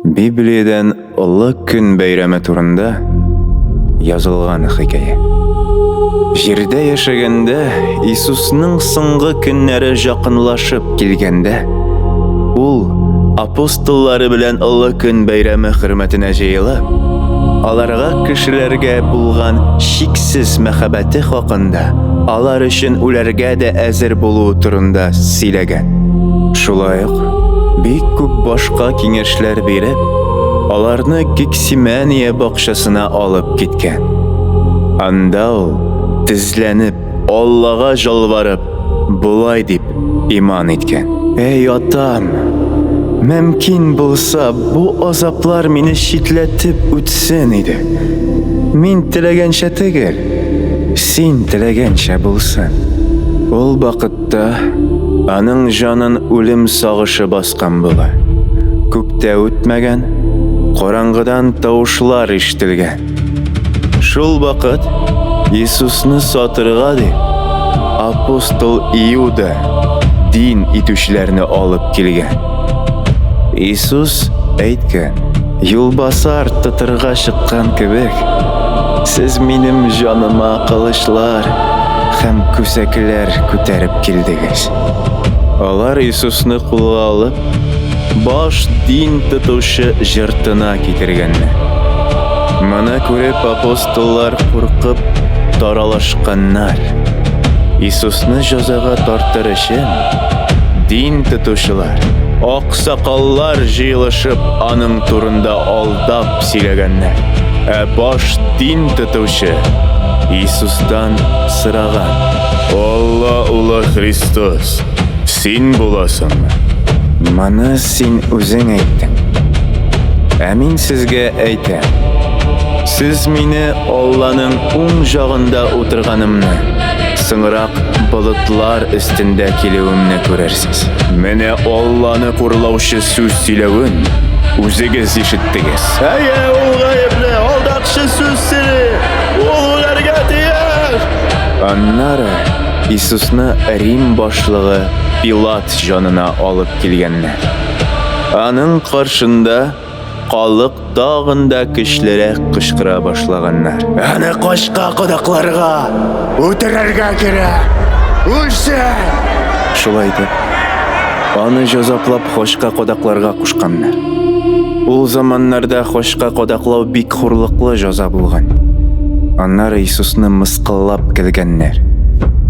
Библиядән Олы көн бәйрәме турында язылган хикәя. Җирдә яшәгәндә, Иисусның соңгы көннәре жақынлашып килгәндә, ул апостоллары белән Олы көн бәйрәме хөрмәтенә җыелып, аларга кешеләргә булган чиксез мәхәббәте хакында, алар өчен үләргә дә әзер булуы турында сөйләгән. Шулай ук бик күп башка киңәшләр биреп, аларны Гетсимәния бакчасына алып киткән. Анда ул, тезләнеп, Аллага җалварып, болай дип иман иткән: Әй Атам, мөмкин булса, бу азаплар мине читләтеп үтсен иде. Мин теләгәнчә түгел, син теләгәнчә булсын. Ул вакытта аның җанын үлем сагышы баскан була. Күп тә үтмәгән, караңгыдан тавышлар ишетелгән. Шул вакыт Иисусны сатырга дип, апостол Иуда дин итүчеләрне алып килгән. Иисус әйткән: "Юлбасар тотырга чыккан кебек, сез минем җаныма кылычлар һәм күсәкләр күтәреп килдегез". Алар Иисусны кулга алып, баш дин тотучы җыртына китергәннәр. Моны күреп апостоллар куркып таралышканнар. Иисусны җәзага тартыр өчен дин тотучылар, аксакаллар җыелышып аның турында алдап сөйләгәннәр. Ә баш дин тотучы Иисустан сораган: Алла улы Христос, Син буласыңмы? Моны син үзең әйттең. Ә мин сезгә әйтәм. Сез мине Алланың уң жагында утырганымны, соңрак болытлар өстендә килүемне күрерсез. Менә Алланы хурлаучы сүз сөйләвен үзегез ишеттегез. Әйе, ул гаепле, алдакчы сүз сөйли. Ул үләргә тиеш. Аннары Иисусны Рим башлыгы Пилат җанына алып килгәннәр. Аның каршында халык тагын да көчлерәк кычкыра башлаганнар. Аны кашка кадакларга, үтерергә кирәк! Үлсен! Шулай итеп, аны җазаплап хачка кадакларга кушканнар. Ул заманнарда хачка кадаклау бик хурлыклы җаза булган. Аннары Иисусны мыскыллап көлгәннәр.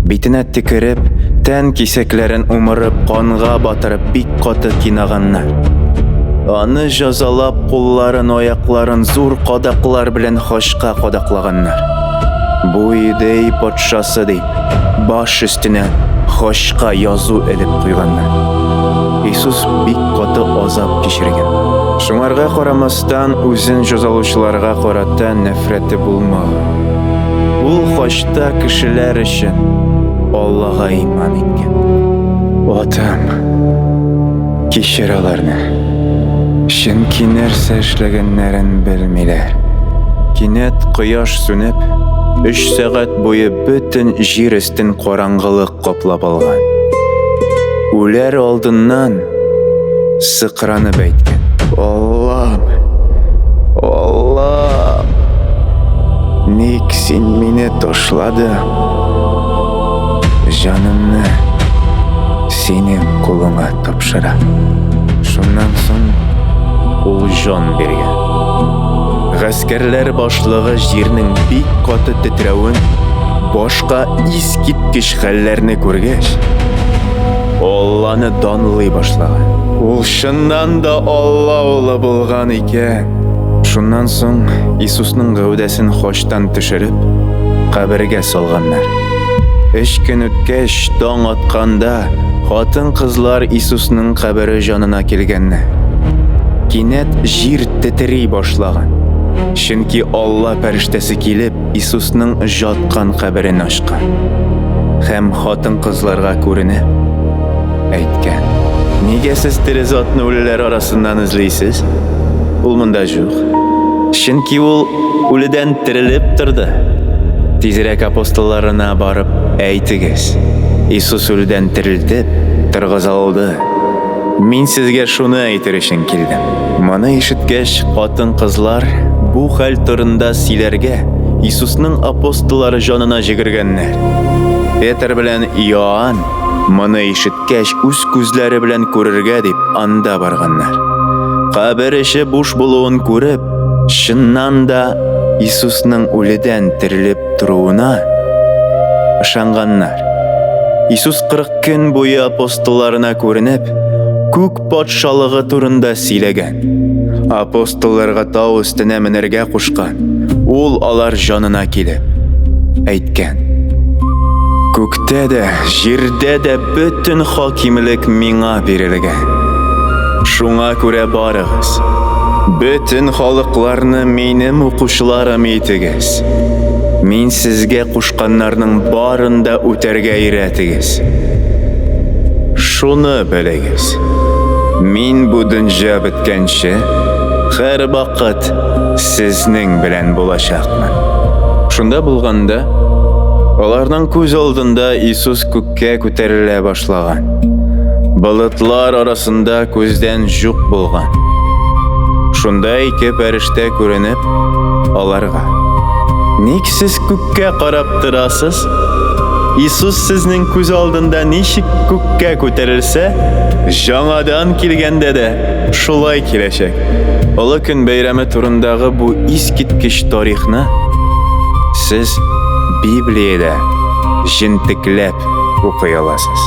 Битенә төкереп, тән кисәкләрен умырып, канга батырып бик каты кинаганнар. Аны җазалап, кулларын, аякларын зур кадаклар белән хачка кадаклаганнар. Бу Иудей патшасы дип, баш өстенә хачка язу элеп куйганнар. Иисус бик каты азап кичергән. Шуңарга карамастан, үзен җазалаучыларга карата нәфрәте булмаган. Ул хачта кешеләр өчен Аллага иман иткән. Атам, кичер аларны. Чөнки нәрсә эшләгәннәрен белмиләр. Кинәт кояш сүнеп, өч сәгать буе бөтен җир өстен караңгылык каплап алган. Үләр алдыннан сыкранып әйткән: Аллам, Аллам, ник син мине ташладың? Җанымны синең кулыңа тапшырам. Шуннан соң ул җан биргән. Гаскәрләр башлыгы җирнең бик каты тетрәвен, башка искиткеч хәлләрне күргәч, Алланы данлый башлаган. Ул чыннан да Алла улы булган икән. Шуннан соң Иисусның гәүдәсен хачтан төшереп, кабергә салганнар. Өч көн үткәч, таң атканда, хатын-кызлар Иисусның кабере җанына килгәннәр. Кинәт җир тетри башлаган. Чөнки Алла фәрештәсе килеп, Иисусның җаткан каберен ачкан. Һәм хатын-кызларга күренеп, әйткән: Нигә сез тере затны үлеләр арасыннан эзлисез? Ул монда юк. Чөнки ул үледән терелеп торды. Тизрәк апостолларына барып әйтегез: Иисус үледән терелтеп, торгызылды. Мин сезгә шуны әйтер өчен килдем. Моны ишеткәч, хатын-кызлар бу хәл турында сөйләргә Иисусның апостоллары җанына җигергәннәр. Петр белән Иоанн моны ишеткәч, үз күзләре белән күрергә дип анда барганнар. Кабер эче буш булуын күреп, чыннан да Иисусның үледән терелеп торуына ышанганнар. Иисус 40 көн буе апостолларына күренеп, күк патшалыгы турында сөйләгән. Апостолларга тау өстенә менәргә кушкан. Ул алар җанына килеп, әйткән: Күктә дә, җирдә дә бөтен хакимлек миңа бирелгән. Шуңа күрә барыгыз, бөтен халыкларны минем укучыларым итегез. Мин сезгә кушканнарның барын да үтәргә өйрәтегез. Шуны белегез, мин бу дөнҗа беткәнче, һәрвакыт сезнең белән булачакмын. Шунда булганда, аларның күз алдында Иисус күккә күтәрелә башлаган. Болытлар арасында күздән җук булган. Шунда ике пәрештә күренеп, аларга: Ник сез күккә карап торасыз? Иисус сезнең күз алдында ничек күккә күтәрелсә, җаңадан килгәндә дә шулай киләчәк. Олы көн бәйрәме турындагы бу искиткеч тарихны сез Библиядә җентекләп укый аласыз.